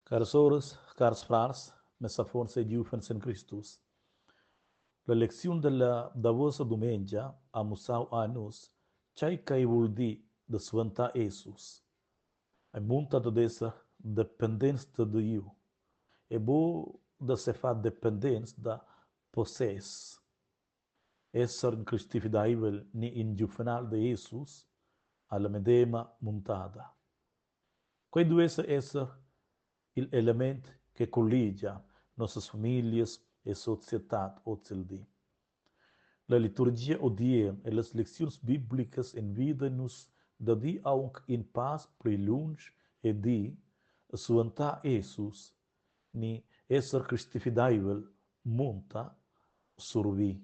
Caras soras, cars frars, mes affons e giuvens en Cristus. La lecziun della davosa dumengia ha mussau a nus tgei ch'ei vul dir da suentar Jesus. Ei munta dad esser dependents da Diu e buc da sefar dependents da possess. Esser in cristifideivel ni in giuvenal da Jesus ha la medema muntada. Quei duess esser igl element che colligia nossas famiglias e societad ozildi. La liturgia odierna e las lecziuns biblicas envidan nus dad ir aunc in pass pli lunsch e dir, suentar Jesus ni esser cristifideivel munta survir.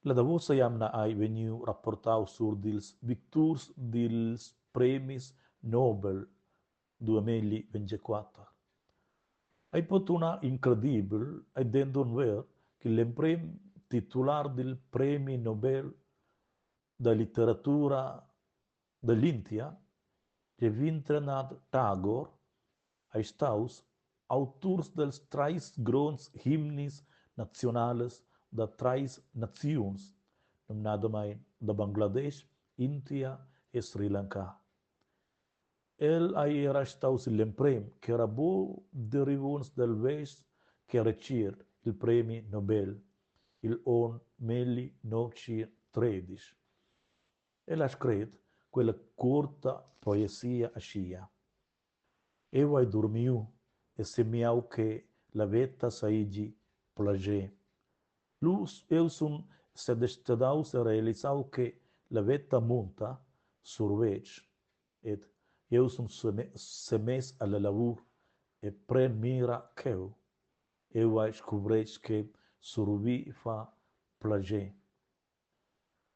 La davosa jamna ei vegniu rapportau sur dils victurs dils premis Nobel 2024. Ei po tunar incredibel, ei denton ver ch'igl emprem titular dil premi Nobel da litteratura dall'India, Rabindranath Tagore, ei staus auturs dals trais gronds himnis naziunalas da trais naziuns, numnadamain da Bangladesch, India e Sri Lanka. El ei era staus igl emprem ch'era buc derivonts dal vest che ha retschiert il premi Nobel igl onn 1913. El ha scret quella cuorta poesia aschia. Eu hai durmiu e semiau che la veta seigi plascher. Lu eu sun sedestadaus e realisau che la veta munta survetsch ed jeu sun semess alla lavur e pren mira cheu. Eu hai scuvretg che survir fa plascher.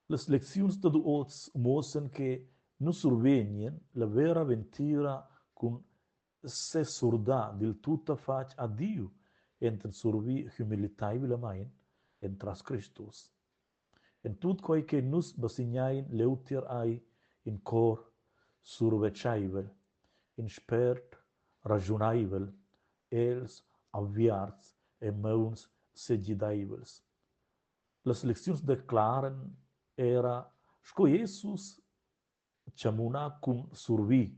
Las lecziuns dad oz muossan che nus survegnin la vera ventira cun sesurdar dil tuttafatg a Diu enten survir humiliteivlamein entras Cristus. En tut quei che nus basignein leutier ei in cor survetscheivel, in spert raschuneivel, egls aviarts e mauns segideivels. Las lecziuns declaran era sco Jesus chamuna cun survir.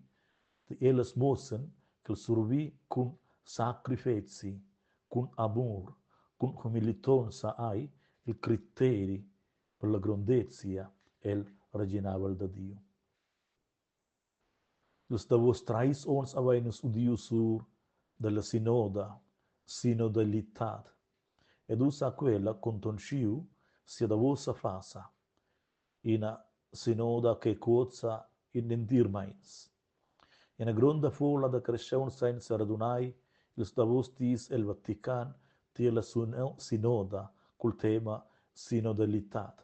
Ellas muossan ch'el survi cun sacrifezi, cun amur, cun humilitonza ei il criteri per la grondezia el reginavel da Diu. Ils davos trais onns havein nus udiu sur dalla sinoda, sinodalitad, ed ussa ha quella contonschiu sia davosa fasa, ina sinoda che cuozza in entir meins. Ina gronda fuola da carstgauns ein seradunai ils davos dis el Vatican tier la sinoda cul tema sinodalitad.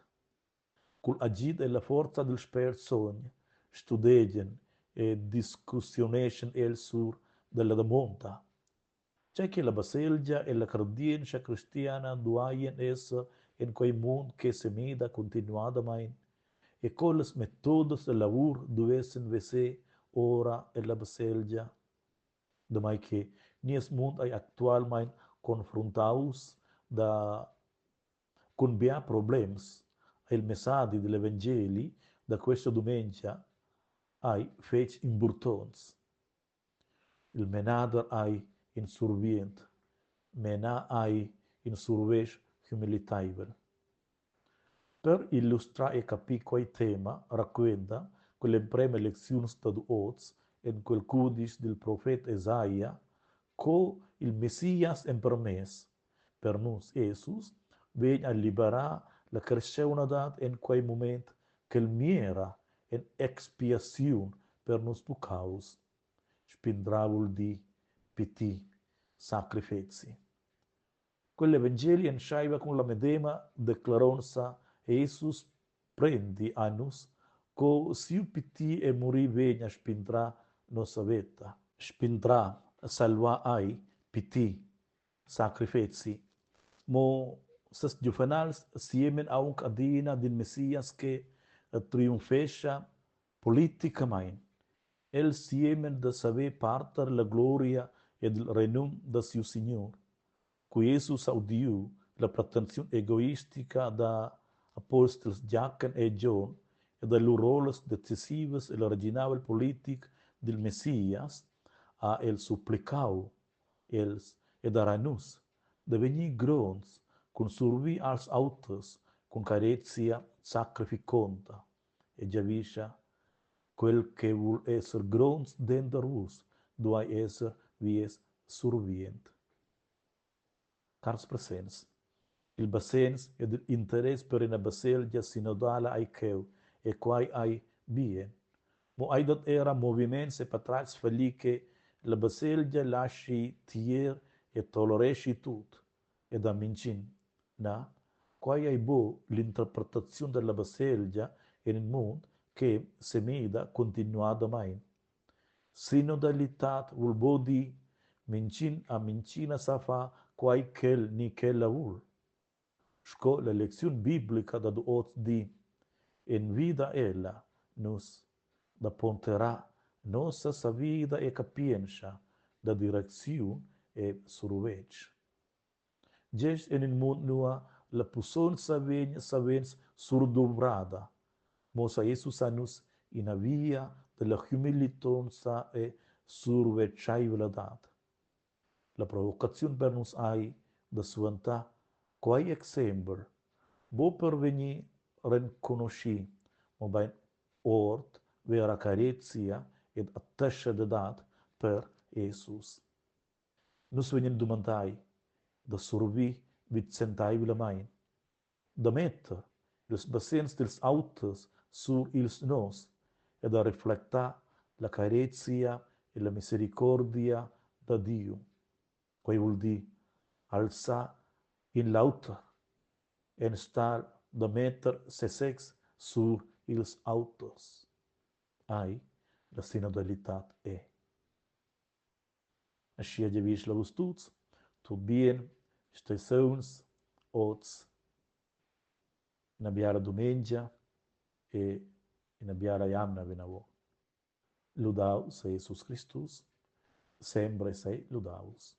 Cul agid e la forza dil Spert Sogn studegian e discussiuneschan els sur dalla damonda, tgei che la baselgia e la cardientscha cristiana dueien esser en quei mund che semida cuntinuadamein e co las metodas da lavur duessen veser ora ella baselgia. Damai che nies mund ei actualmein confruntaus da Cun bia problems ha il messadi digl evangeli da questa dumengia ei fetg impurtonts. Il menader ei in survient, menar ei in survetsch humiliteivel. Per illustrar e capir quei tema raquenta quell'emprema lecziuns dad oz en quel cudisch dil profet Esaia co il Messias empermess Per nus Jesus vegn a liberar la carstgaunadad en quei mument ch'el miera en expiaziun per nos puccaus. Spindrar vul dir pitir, sacrifezi. Quel evangeli entscheiva cun la medema declaronza Jesus prendi a nus co siu pitir e murir vegn a spindrar nossa veta. Spindrar, salvar ei pitir, sacrifezi. Mo ses giuvenals siemen aunc adina d'in Messias che triumfescha politicamein. Els siemen da saver parter la gloria ed il renum da siu Signur. Cu Jesus ha udiu la pretensiun egoistica da apostels Giachen e Gion e da lur rollas decisivas el reginavel politic dil Messias, ha el supplicau els ed era nus da vegnir gronds cun survir als auters cun carezia sacrificonta e giavischa quel che vul esser gronds denter vus duai esser vies survient. Cars presents, il basegns ed il interess per ina baselgia sinodala ei cheu e quai ei bien. Mo ei dat era moviments e patratgs falli che la baselgia laschi tier e tolereschi tut ed a mintgin. Na, quai ei buc l'interpretaziun dalla baselgia en in mund che semida continuadamein. Sinodalitad vul buc dir, mintgin a mintgina sa far quai ch'el ni ch'ella vul. Sco la lecziun biblica dad oz di, envida ella nus da ponderar nossa savida e capientscha da direcziun e survetsch. Gest en in mund nua la pussonza vegn savens surduvrada, muossa Jesus a nus ina via dalla humilitonza e survetscheivladad. La provocaziun per nus ei da suentar quei exempel, buc per vegnir renconuschi, mobein ord vera carezia ed attaschadadad per Jesus. Nus vegnin dumandai da survir vicendaivlamain, da metter ils basegns dils auters sur ils nos e da reflectar la carezia e la misericordia da Diu. Quei vul dir alzar in l'auter enstagl da metter sesez sur ils auters. Ai, la sinodalitad è. Aschia giavischla vus tuts tut bien, stei sauns, oz ina biala dumengia e ina biala jamna vinavon. Ludau sei Jesus Cristus, sempre sei ludaus.